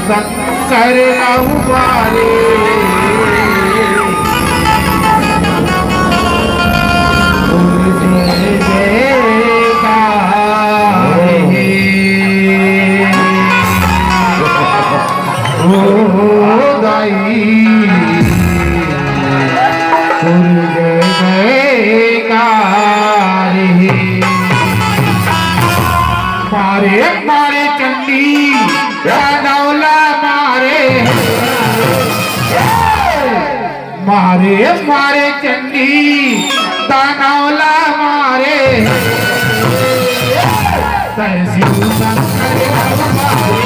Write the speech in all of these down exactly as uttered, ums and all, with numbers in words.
शंकर उबारे। जय जयकार हे। ओ दाई। जय जयकार हे। मारे मारे चंडी दानव ला मारे। मारे मारे चंडी दानव ला मारे। तय शिव शंकर मारे।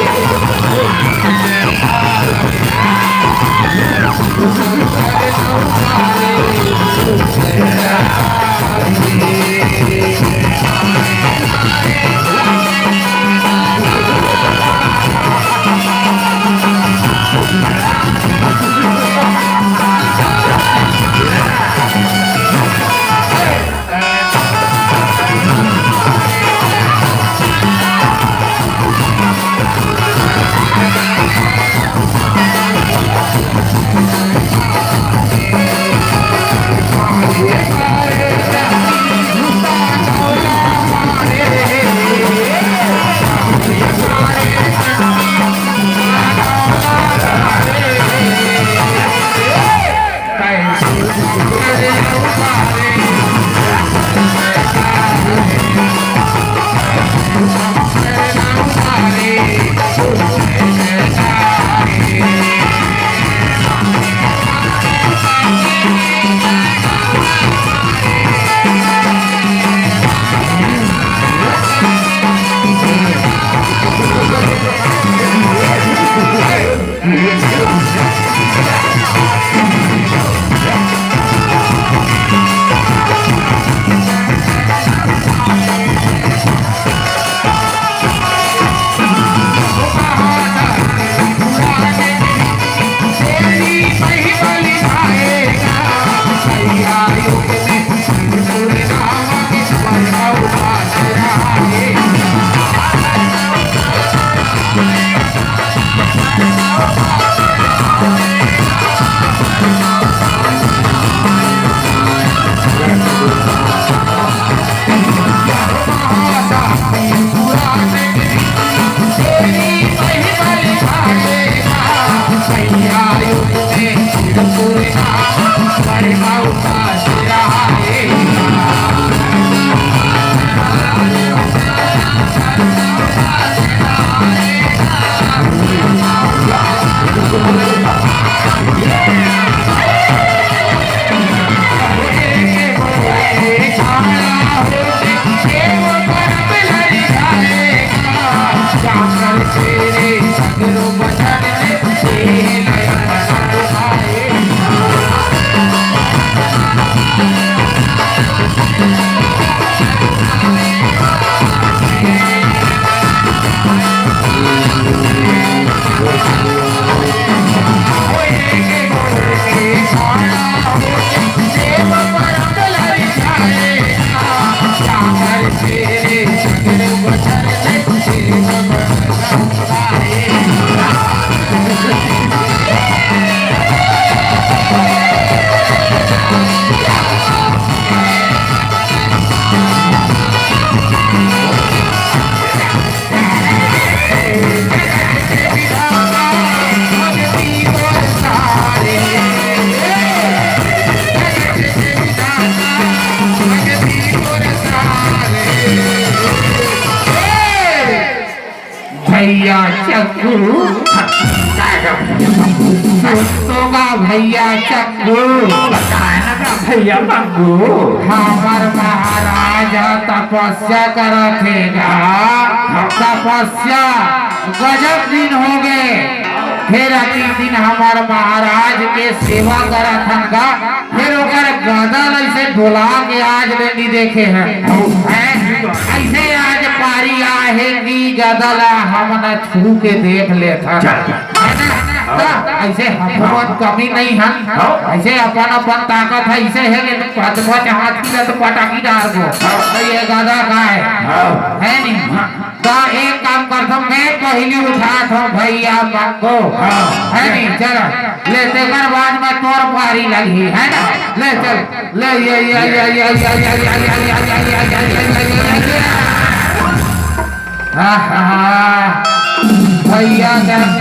भैया चक्कू, तो का भैया चक्कू, भैया पक्कू, हमर महाराज ह तपस्या करत हे गा। तपस्या गजब दिन हो गए। फिर अगले दिन हमर महाराज के सेवा करत हन गा। फिर ओकर गदा ल ऐसे डोला के आज ले नी देखे हैं। हैं? ऐसे आज पारी आहे कि गदा ला हमन छू के देख लेथन। है ना? त ऐसे हमन कमी नहीं हन। ऐसे अपन अपन ताकत है, ऐसे है कि पाँच पाँच हाथी ला तो पटाकी डार दो। तो ये गदा का है? है नहीं? त एक काम करथंव, मैं पहिली उठाथंव भइया मंगू। हाँ। हे नहीं, चल, ले, तेकर बाद में तोर पारी लगही, हे ना? ले, चल, ले, ये, ये, ये। आहा, भइया जब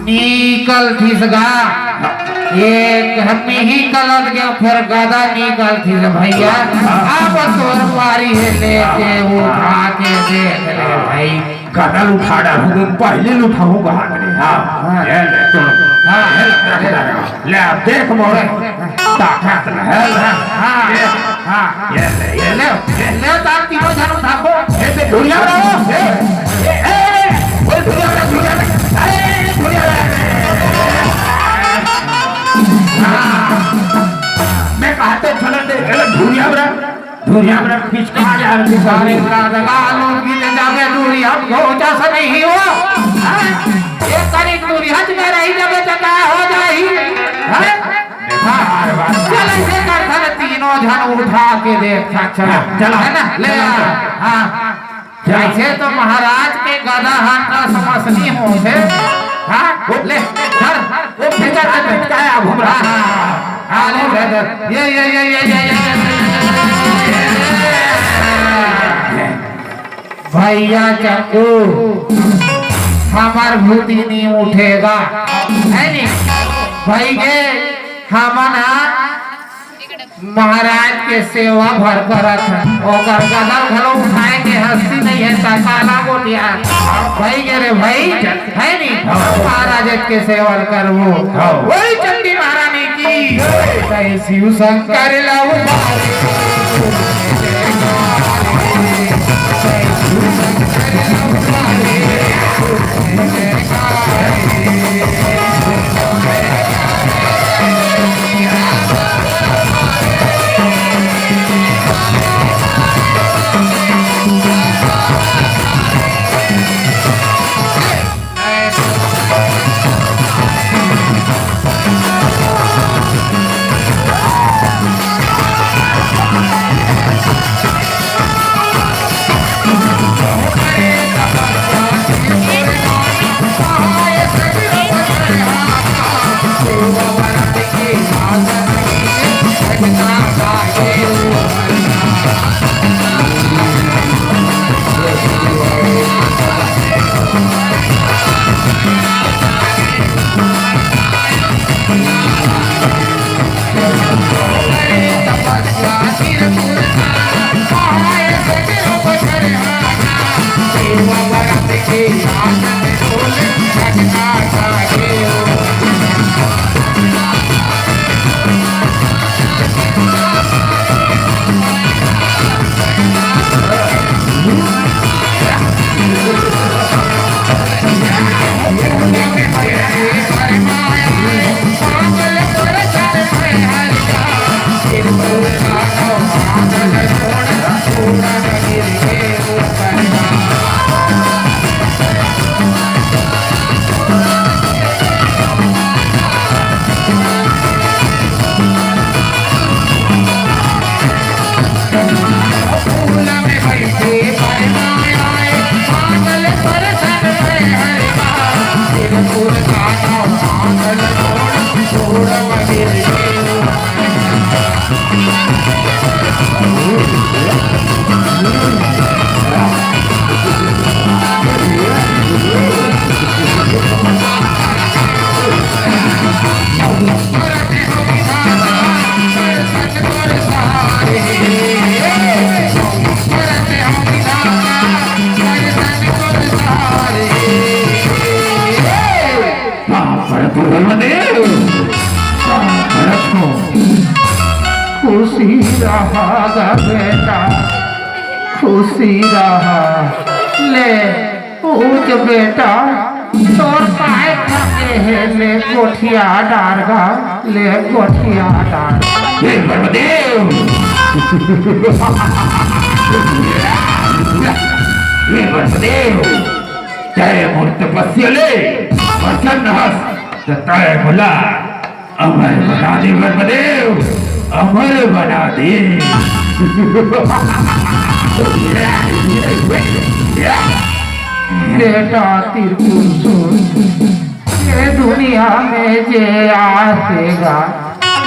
निकलथिस गा, एक हम ही गलत गे, फेर गदा निकलथिस भइया। अब तोर पारी हे, लेके उठा के देख ले भई। गदा ल उठा डारहूं, पहिली ल उठाहूं कहात रहे। हाँ, हाँ। ये ले, तोर, हाँ। ये ले, देख ले। ले, अब देख मोर ताकत ल, हे ले। हाँ, ये, हाँ। ये ले, ये ले। ले, ले, तार तीनों झन उठाबो। ए, ते धुरिया रहो। ए, ए, ए, ए, बोल धुरिया रहो, धुरिया रहो। अरे, धुरिया रहो। हाँ। मैं कहते चलत दे, ए, धुरिया रहो। धुरिया रहो, खींच के आ जा, अरे, सारे राजगा लोग भी ले जावे, धुरिया हम घोचा से नहीं हो। हाँ? ये करीब धुरिया में रही जावे, तो का हो जाही? हाँ? हाँ, चल, अइसे करथन, तीनों झन उठा के देख, चल, चल, हाँ, चल, हे ना? ले चल, आ, चल। हाँ। चल। अइसे तो महाराज के गदा हाथ का समझ नहीं होथे। हाँ, ले, धर, वो भीतर से भटकाया घूम रहा। हाँ, हाँ, हाँ, ले, ले, ले। ये, ये, ये। भइया चंदू, हमर भूती नहीं उठेगा, हे नहीं? भई गे, हमन हा महाराज के सेवा भर करत हन, ओकर गदा घलो उठाए के हस्ती नहीं हे, त काला गोठिया। भई गे रे भई, हे नहीं? महाराज के सेवा करबो। हाँ। बोल चंडी महारानी की। जय शिव शंकर लव। बाप रे, भगवान देव। बाप रे, खुशी रहा गा बेटा, खुशी रहा। ले, पूछ बेटा, तोर काय खाके हे, ले गोठिया डार गा, ले गोठिया डार। हे ब्रह्मदेव! हे ब्रह्मदेव! तैं मोर तपस्या ले प्रसन्न हस, त तैं मोला अमर बना दे ब्रह्मदेव, अमर बना दे। बेटा त्रिपुर सुर, ये दुनिया में जे आए हे गा,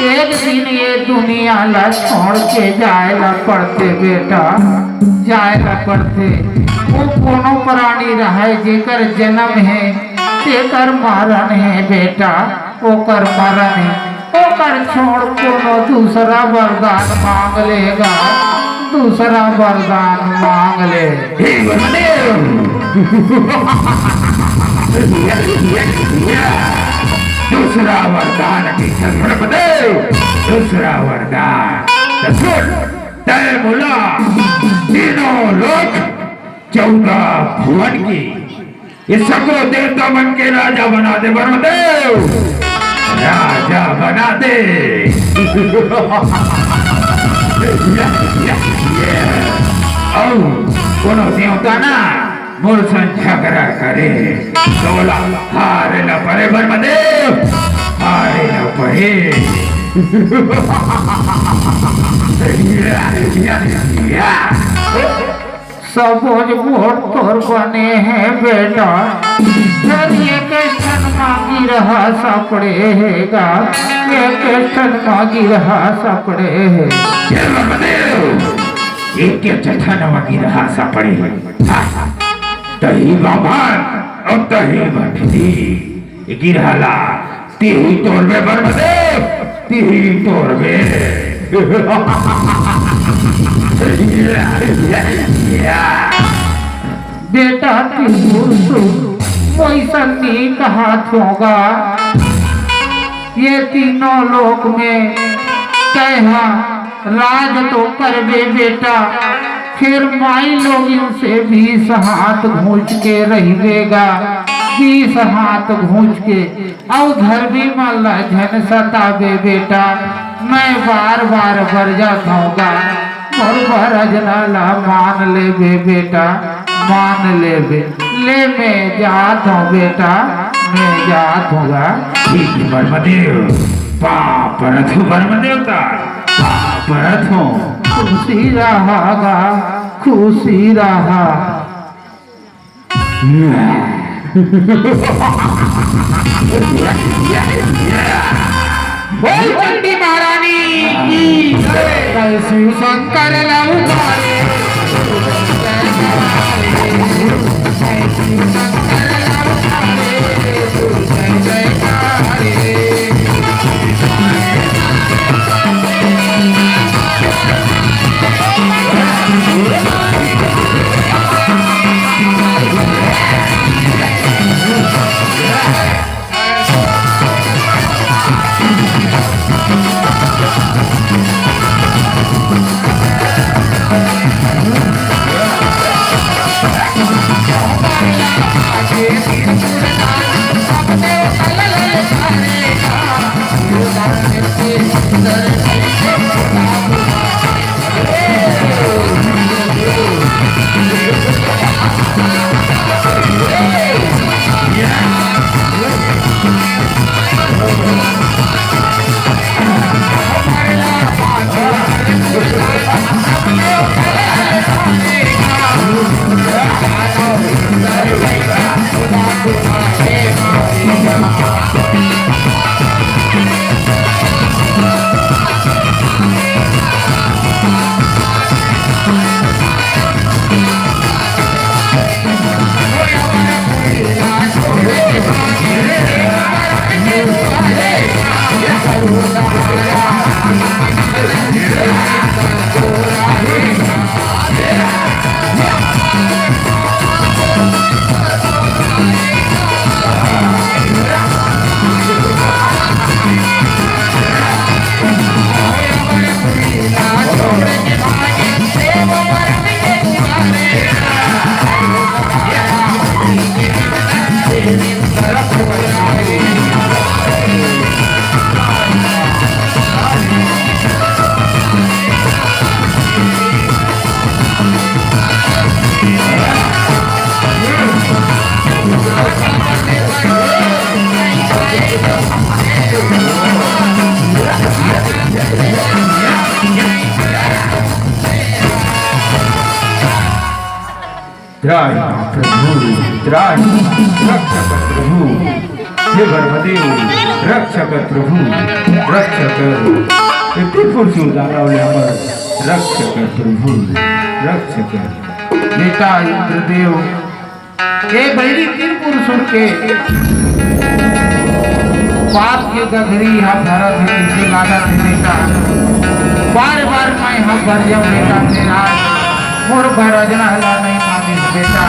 एक दिन ये दुनिया ला छोड़ के जाए ला पड़थे बेटा, जाए ला पड़थे। वो कोनो प्राणी रहय, जेकर जन्म हे, तेकर मरण हे बेटा, ओकर मरण हे। ओकर छोड़ कोनो दूसरा वरदान मांग ले गा, दूसरा वरदान मांग ले। हे ब्रह्मदेव! दूसरा वरदान कइसे ब्रह्मदेव? दूसरा वरदान। त सुन, तैं मोला तीनों लोक चौदह भुवन के ये सगरो देवता मन के राजा बना दे ब्रह्मदेव, राजा बना दे। अउ कोनो देवता ना मोर संग झगड़ा करे, त ओला हारे ला परे ब्रह्मदेव, हारे ला परे। सबो वोट तोर बने हे बेटा, फेर एक ठन मा गिरहा सपड़े हे गा, एक ठन मा गिरहा सपड़े हे। हे ब्रह्मदेव, एक ठन मा गिरहा सपड़े हे। हाँ, तही बामन अउ तही भटकी। ए गिरहा ला तिही तोरबे ब्रह्मदेव, तिही तोरबे। बेटा त्रिपुर सुर, वइसन नी कहत हों गा। ये तीनों लोक में तैं हा राज तो करबे बेटा, फेर माई लोगिन से बीस हाथ घूंच के रहिबे गा, बीस हाथ घूंच के। अउ धरमी मन ला झन सताबे बेटा, मैं बार बार बरजात हों गा, मोर बरजना ला मान लेबे बेटा, मान लेबे, ले मैं जात हों बेटा, मैं जात हों गा। ठीक हे ब्रह्मदेव, पाँव परत हों ब्रह्मदेवता, पाँव परत हों। खुशी रहा गा, खुशी रहा। बोल चंडी महारानी की जय। कल शिव शंकर लवतारे। त्राहि प्रभु, त्राहि, रक्षा कर प्रभु, हे ब्रह्मदेव, रक्षा कर प्रभु, रक्षा कर। ये त्रिपुर सुर दानव ले हमर रक्षा कर प्रभु, रक्षा कर। बेटा इंद्रदेव, ये बैरी त्रिपुर सुर के पाप के गगरी ह भरत हे, कइसे लागत हे बेटा? बार बार मैं ह बरजम बेटा तेरा, मोर बरजना ला नहीं मानिस बेटा,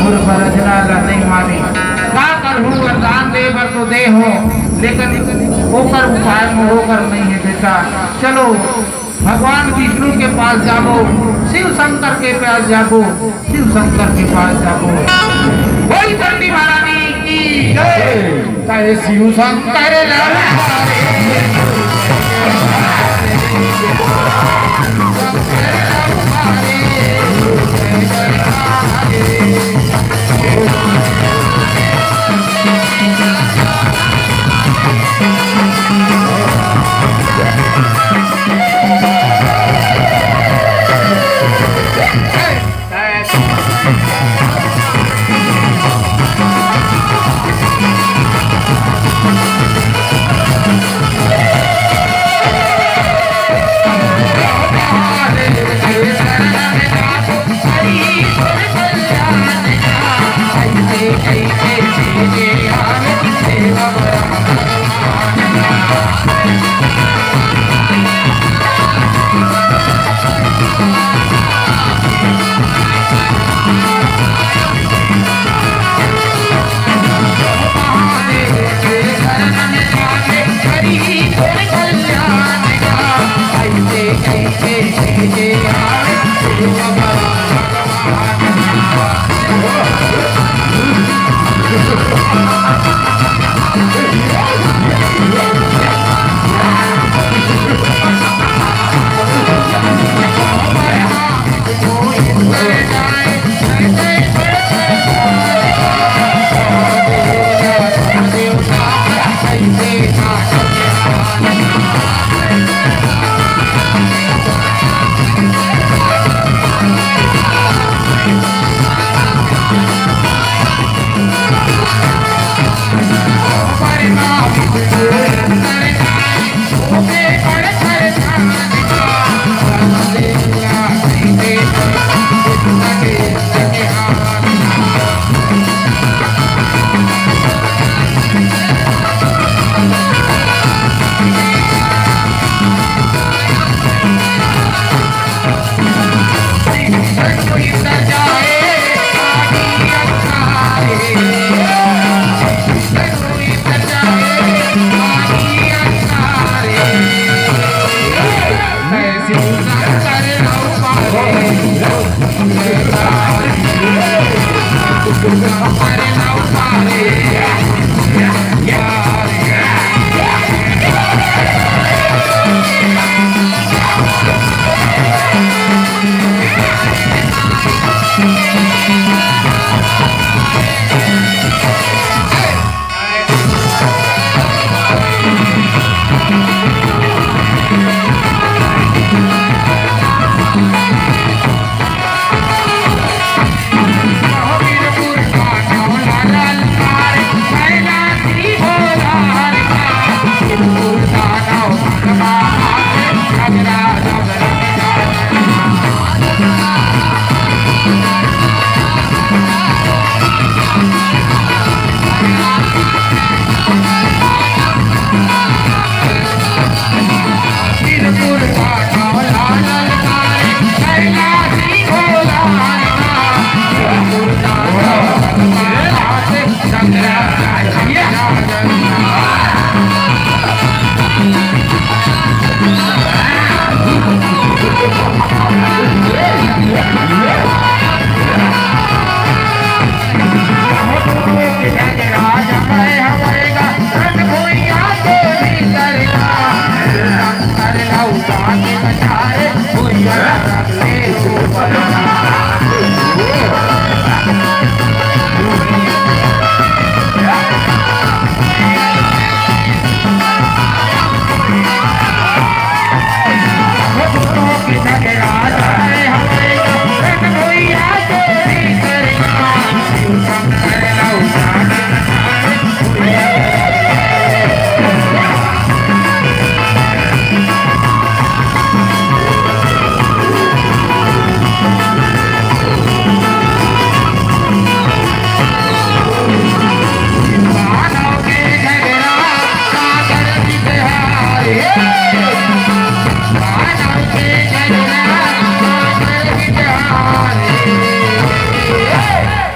मोर बरजना ला नहीं मानिस। का करहूँ, वरदान दे बर तो दे हो, लेकिन ओकर उपाय मोरो कर नहीं है बेटा। चलो, भगवान विष्णु के पास जाबो, शिव शंकर के पास जाबो, शिव शंकर के पास जाबो। बोल चंडी महारानी की जय। कहे शिव शंकर लाल।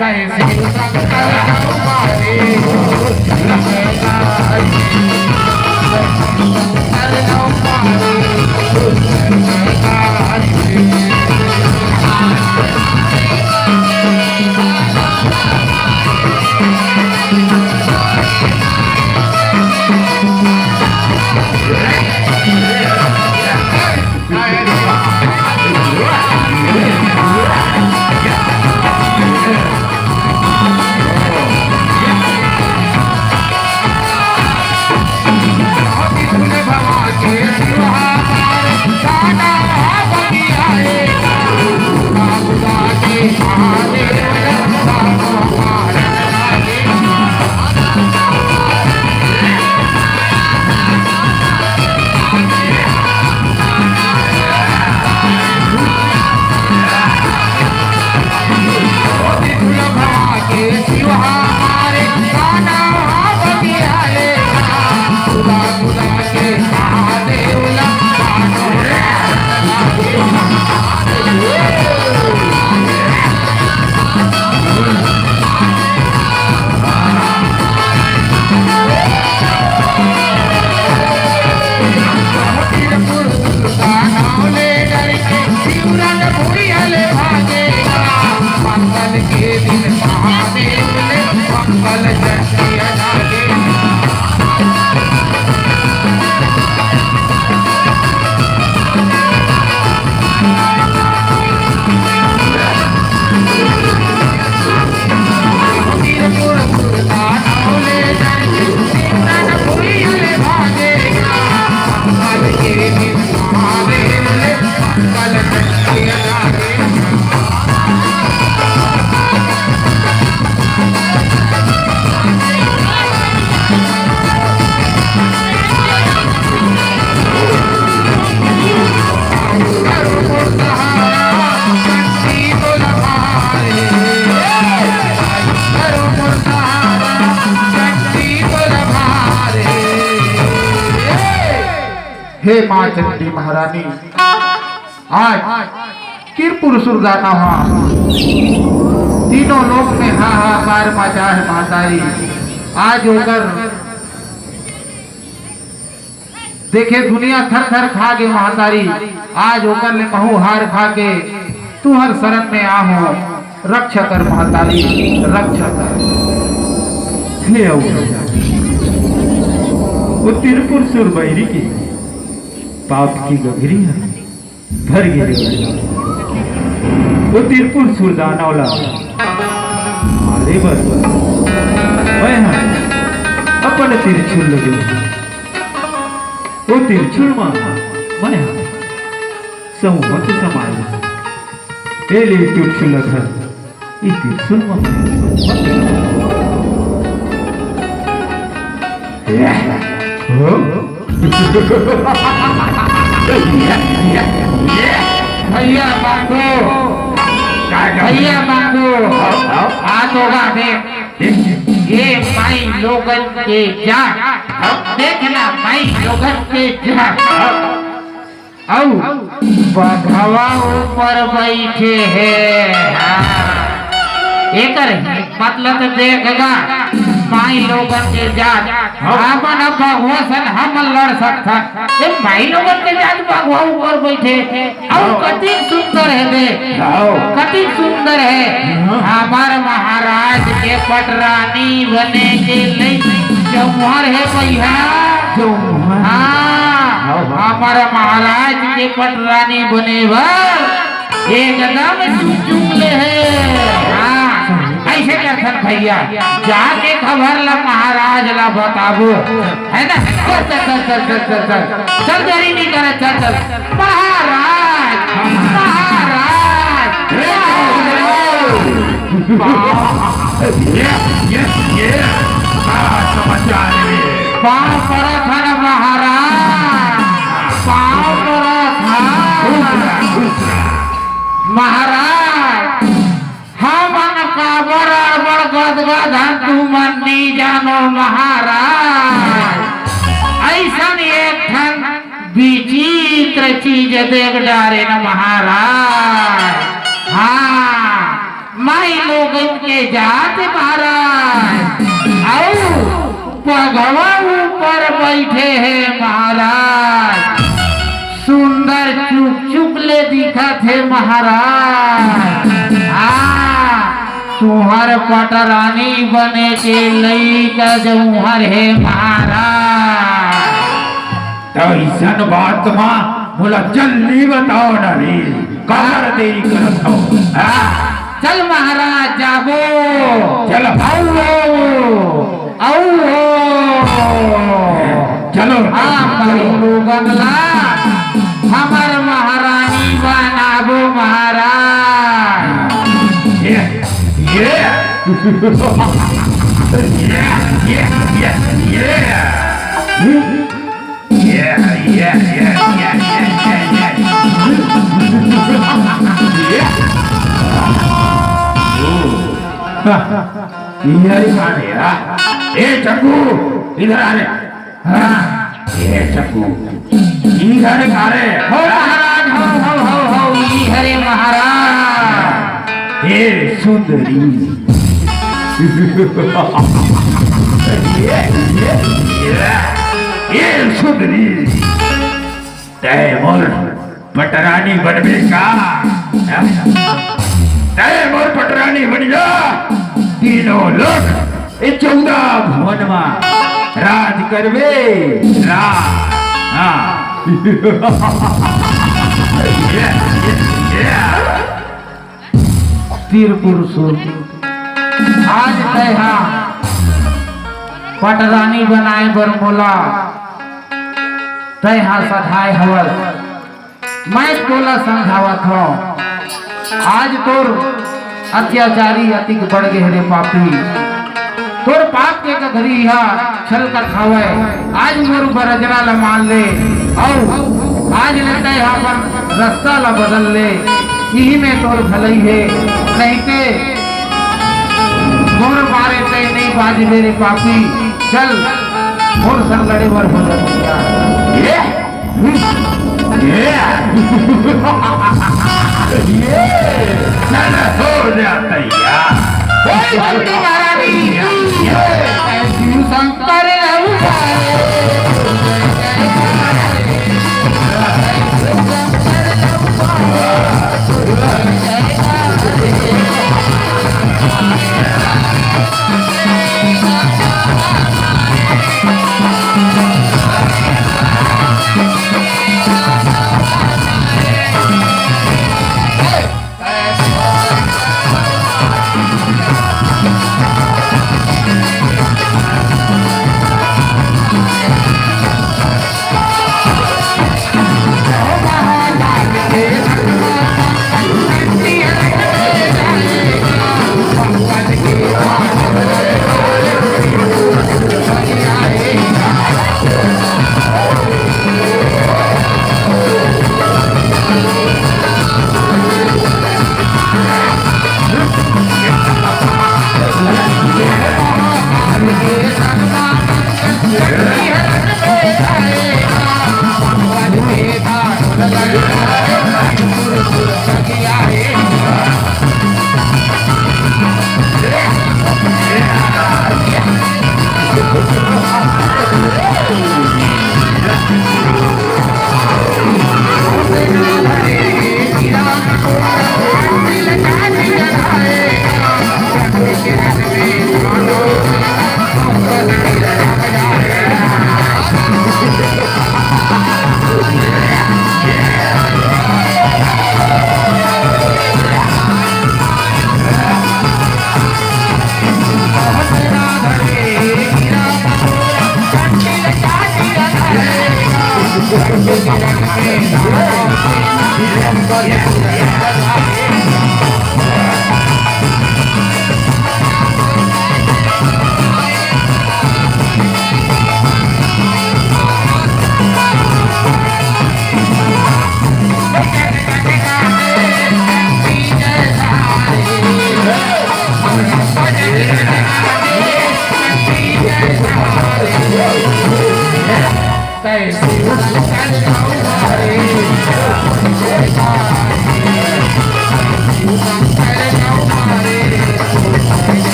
हे माँ चंडी महारानी, आज त्रिपुर सुरदानव हा तीनों लोक में हाहाकार मचाए हे महतारी। आज ओकर देखे दुनिया थर थर खा गे महतारी, आज ओकर ले महू हार खा के तुहर शरण में आहूं, रक्षा कर महतारी, रक्षा कर। हे अवघा, वो त्रिपुर सुर बैरी के पाप के गगरी ह भर गे रे। वो त्रिपुर सुरदानव ला मारे बर मैं ह अपन त्रिशूल लगे। वो त्रिशूल मा मैं ह संवत समाए। ए ले त्रिशूल ला धर। ई त्रिशूल म मत। हो? भैया मांगू, भैया मांगू, आ तो गा देख, ये माई लोगन के जान, देखना माई लोगन के जान। अउ बघवा ऊपर बइठे हे। हाँ। एकर हिम्मत ल त देख गा, माई लोगन के जात। हाँ। हमन अब बघवा सन हमन लड़ सकथन। ए माई लोगन के जात बघवा ऊपर बइठे। अउ हाँ। कतिक सुंदर हे दे। हाँ। कतिक सुंदर हे। हाँ। हमर महाराज के पटरानी बने के लइक जौहर हे भैया। जौहर। हाँ। हाँ, हाँ। हमर महाराज के पटरानी बने बर एकदम चुचुम ले हे। हाँ, अइसे करथन भैया, जाके खबर ला महाराज ला बताबो, है ना? चल, चल, चल, चल, चल, चल, चल, चल, देरी नहीं करे, चल, चल। महाराज, महाराज, महाराज। ये, ये, ये, बड़ा समझदार है। पाँव परत हन महाराज, पाँव परत हन। खुश रह, खुश रह। महाराज, हमन काबर अड़बड़ गदगद हन, तुमन नी जानो महाराज। अइसन एक ठन विचित्र चीज देख डारेन महाराज। हाँ, माई लोगन के जात महाराज, अउ पगवा ऊपर बइठे हे महाराज। सुंदर चुक चुक ले दिखत हे महाराज। हाँ, तुंहर पटरानी बने के लइका जउंहर हे महाराज। त अइसन बात मा मोला जल्दी बताव ना रे, काबर देरी करत हव? हाँ? चल महाराज जाबो। चल। अउ हो, अउ हो। चलो। हाँ, भाई लोगन ला हमर महारानी बनाबो महाराज। ये, ये। ये, ये, ये, ये। ये, ये, ये। इधर ही आ रे, हाँ। ए चक्कू, इधर आ रे। हाँ, ए चक्कू, इधर आ रे। हो महाराज, हो, हो, हो, हो, इधर हे महाराज। ए सुंदरी। ये, ये, ये, ए सुंदरी। तैं मोर पटरानी बनबे का? हैं? तैं मोर पटरानी बन जा, तीनों लोक, ए चौदह भुवन मा राज करबे, राज। हाँ। ये, ये, ये। तीर पुरुषोत्तम, आज तैं हा पटरानी बनाए बर मोला तैं हा सधाय हवस। मैं तोला समझावत हंव, आज तोर अत्याचारी अतिक बढ़ गे रे पापी। तोर पाप के गगरी हा छलकत हवय। आज मोर बरजना ल मान ले, अउ आज ले तैं हा अपन रस्ता ल बदल ले, इही में तोर भलई हे। नहीं ते मोर बारे तैं नइ बाजबे रे पापी। चल, मोर संग लड़े बर हो जा तैयार। ये, ये, ये, चल हो जा तैयार। बोल भगवती महारानी की। ये, शिव शंकर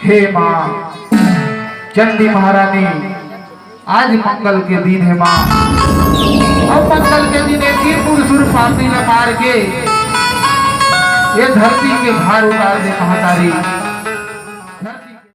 हे माँ चंडी महारानी, आज मंगल के दिन हे माँ, अउ मंगल के दिन एक ही पुरुष पापी ला मार के ये धरती के भार उतार दे महतारी।